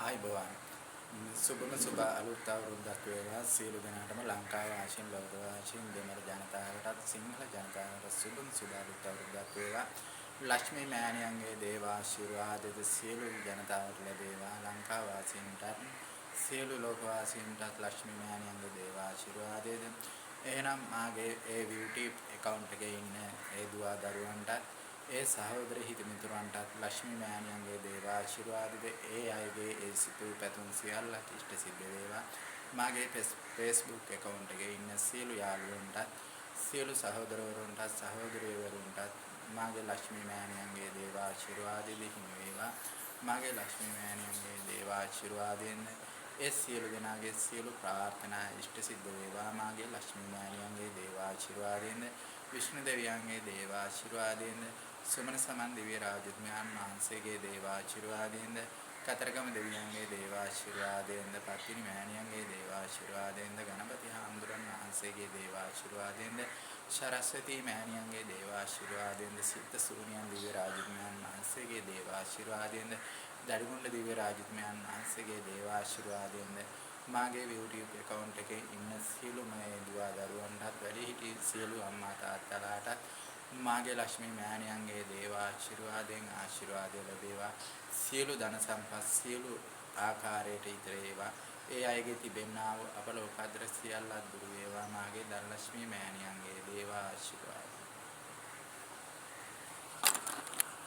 ආයුබෝවන්. සුබම සුබ අලුත් අවුරුද්දක් වේවා සියලු දෙනාටම. ලංකාව වාසීන්, ලෝක වාසීන්, දෙමළ ජනතාවටත් සිංහල ජනතාවටත් සුබම සුබ අලුත් අවුරුද්දක් වේවා. ලක්ෂ්මී මෑණියන්ගේ දේවාශිර්වාදද සියලු ජනතාවට ලැබේවා. ලංකා වාසීන්ටත් සියලු ලෝක වාසීන්ටත් ලක්ෂ්මී මෑණියන්ගේ දේවාශිර්වාදයද, එහෙනම් මාගේ ඒ YouTube account එකේ ඉන්න ඒ දුවා දරුවන්ටත් ඒ සහෝදර හිත මිතුරන්ටත් ලක්ෂ්මී මෑණියන්ගේ දේවාශිර්වාදද ඒ අයගේ ඒ සිතූ පැතුම් සියල්ලක් ඉෂ්ට සිද්ධ වේවා. මාගේ Facebook account එකේ ඉන්න සියලු යාළුවන්ටත් සියලු සහෝදරවරුන්ටත් සහෝදරියවරුන්ටත් මාගේ ලක්ෂ්මී මෑණියන්ගේ දේවාශිර්වාදද හිමි වේවා. මාගේ ලක්ෂ්මී මෑණියන්ගේ දේවාශිර්වාදයෙන් ඒ සියලු දෙනාගේ සියලු ප්‍රාර්ථනා ඉෂ්ට සිද්ධ වේවා. මාගේ ලක්ෂ්මී මෑණියන්ගේ දේවාශිර්වාදයෙන්, විෂ්ණු දෙවියන්ගේ දේවාශිර්වාදයෙන්, සුමන සමන් දිව්‍ය රාජතුමයන් වහන්සේගේ දේවාශිර්වාදයෙන්ද, කතරගම දෙවියන්ගේ දේවාශිර්වාදයෙන්ද, පත්තිනි මෑණියන්ගේ දේවාශිර්වාදයෙන්ද, ගණපති හාමුදුරන් වහන්සේගේ දේවාශිර්වාදයෙන්ද, සරස්වති මෑණියන්ගේ දේවාශිර්වාදයෙන්ද, සිද්ධ සූනියන් දිව්‍ය රාජතුමයන් වහන්සේගේ දේවාශිර්වාදයෙන්ද, දරිගුණ්ඩ දිව්‍ය රාජතුමයන් වහන්සේගේ දේවාශිර්වාදයෙන්ද, මාගේ YouTube account එකේ ඉන්න සියලුම ඒ දුවා දරුවන්ටත් වැඩිහිටි සියලු අම්මා තාත්තලාටත් මාගේ ලක්ෂ්මී මෑණියන්ගේ දේවාශිර්වාදයෙන් ආශිර්වාදය ලැබේවා. සියලු ධන සම්පත් සියලු ආකාරයට ඉතිර වේවා. ඒ අයගේ තිබෙනා වූ අපල උපද්‍ර සියල්ලක් දුරු වේවා. මාගේ ධනලක්ෂ්මී මෑණියන්ගේ දේවාශිර්වාද.